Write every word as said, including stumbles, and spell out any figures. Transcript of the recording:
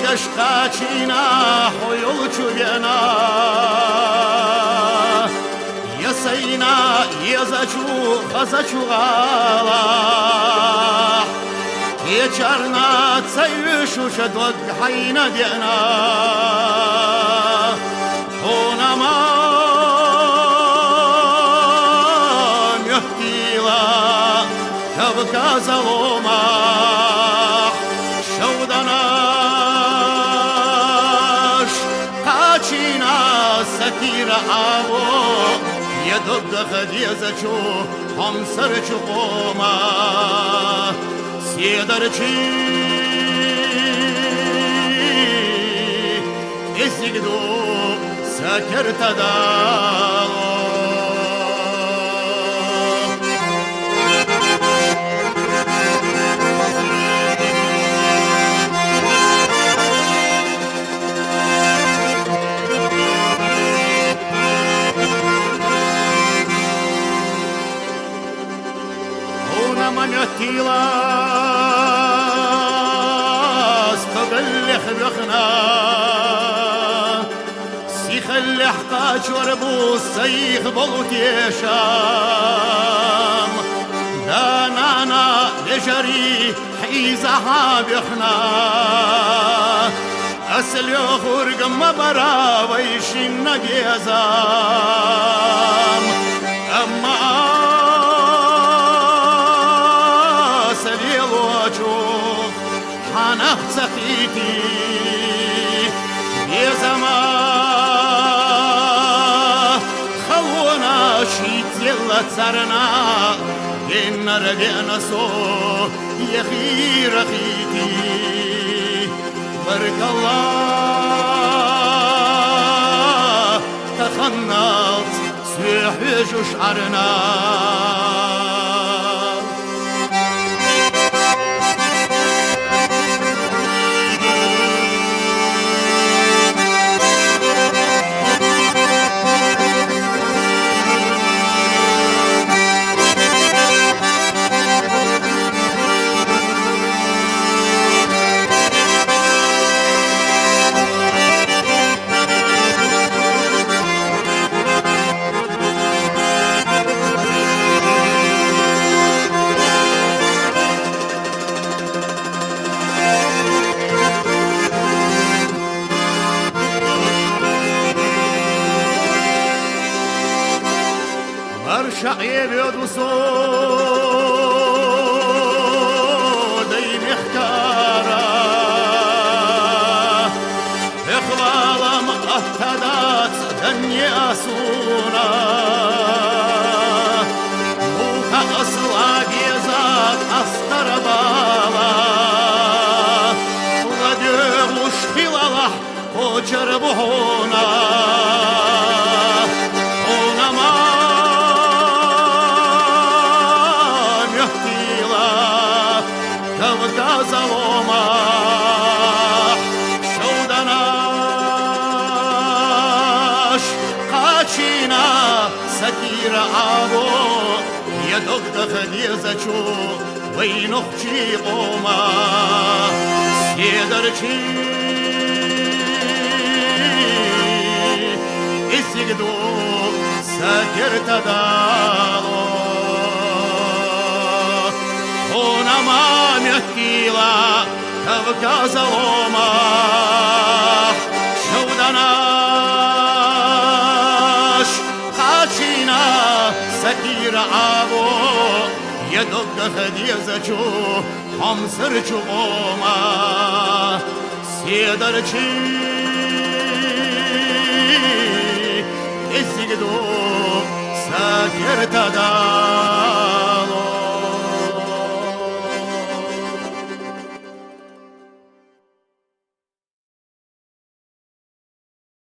Каш кхачийна хьо йолчу веана, я сайна езачу, хазачу гӀала. Кечарна ца уьшуша дог хьайна деана, хьуна ма моьттийла. Кавказа ломахь шовданаш кхачийна сатира агӀо, я доггах дезачу хьомсарчу къома седарчий. Кизиг ду са керта дало. Хьуна ма моьттийла, стагаллех вехна, сихаллехь кхачор бу сайх болу тешам. Да-нана, вежарий, хьийза хьан вехна, ас лоьхург ма бара вай шинна безам. Амма ас лелочух хьанах ца кхийти безама, халонаш цӀелла царна, геннара веана со, я хира хити. Баркалла, таханналц соь хьоьжуш Ӏарна. Марша Ӏевоьду со дай мехкара, хьехвала ма атта дац данне а суна. Муха асла беза астара бала, ладугӀуш хилалахь кхочур бу хьуна. Хьуна ма моьттийла, Кавказа ломахь шовданаш кхачийна сатира агӀо, я доггах дезачу вай нохчий къома седарчий. Кизиг ду са керта дало. Хьуна ма моьттийла, Кавказа ломахь шовданаш кхачийна сатира агӀо, я доггах дезачу хьомсарчу къома седарчий. Кизиг ду са керта дало.